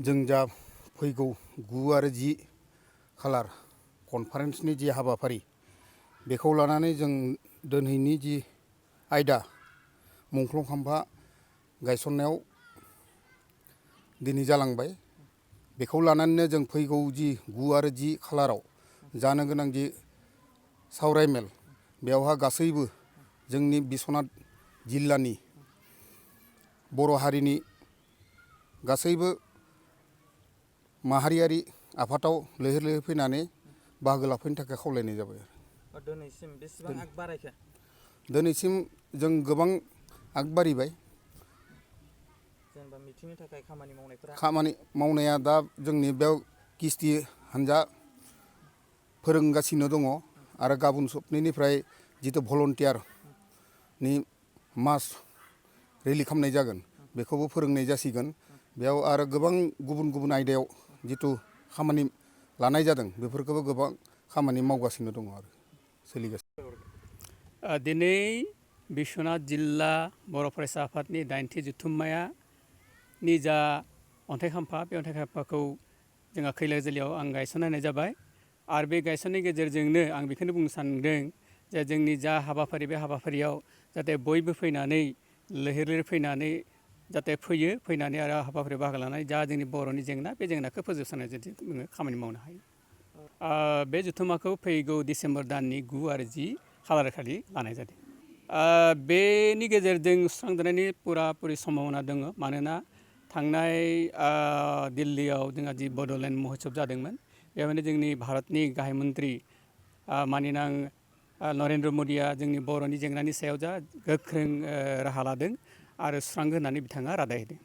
जों जा फैगौ 9 आरो 10 खालार कनफारेन्सनि जि हाबाफारि बेखौ लानानै जों दिनैनि जि आयदा मुंख्लं खाम्फा गायसननायाव दिनै जालांबाय। बेखौ लानानैनो जों फैगौ जि 9 आरो 10 खालाराव जानो गोनां जि सावरायमेल बेवहा गासैबो जोंनि बिस्वनाथ जिल्लानि बर' हारिनि गासैबो माहारियारि आफादाव लैहोर लैहोर फैनानै बाहागो लाफैनो थाखाय खावलायनाय जाबाय। दिनैसिम बेसेबां आग बारायखो? दिनैसिम जों गोबां आग बारिबाय। जेनेबा मिथिंनि थाखाय खामानि मावनायफोरा? खामानि मावनाया दा जोंनि बेयाव किस्ति हानजा फोरोंगासिनो दङ आरो गाबोन सबनिफ्राय जितु भलन्टियारनि मास रेलि खालामनाय जागोन बेखौबो फोरोंनाय जासिगोन। बेयाव आरो गोबां गुबुन गुबुन आयदायाव जितु खामानि लानाय जादों बेफोरखौबो गोबां खामानि मावगासिनो दङ आरो सोलिगासिनो। दिनै बिस्वनाथ जिल्ला बर' फरायसा आफादनि 9थि जथुम्माया जा अन्थाइ खाम्फा बे अन्थाइ खाम्फाखौ जोंहा खैलाजोलियाव आं गायसननाय जाबाय। आरो बे गायसननायनि गेजेरजोंनो आं बेखौनो बुंनो सानदों जे जोंनि जा हाबाफारि बे हाबाफारियाव जाहाथे बयबो फैनानै लैहोर लैहोर फैनानै जाहाथे फैनानै आरो हाबाफारियाव बाहागो लानानै जा जोंनि बर'नि जेंना बे जेंनाखौ फोजोबस्रांनाय जुदि जोङो खामानि मावनो हायो। बे जथुम्माखौ फैगौ डिसेम्बर दाननि 9 आरो 10 खालार खालि लानाय जादों। बेनि गेजेरजों सुस्रांजानायनि पुरापुरि सम्भावना दङ। मानोना थांनाय दिल्लीयाव जोंहा जि बड'लेण्ड महत्सब जादोंमोन बेवहायनो जोंनि भारतनि गाहाय मन्त्रि मानिनां नरेन्द्र मदिया जोंनि बर'नि जेंनानि सायाव जा गोख्रों राहा लादों आरो सुस्रांगोन होननानै बिथाङा रादाय होदों।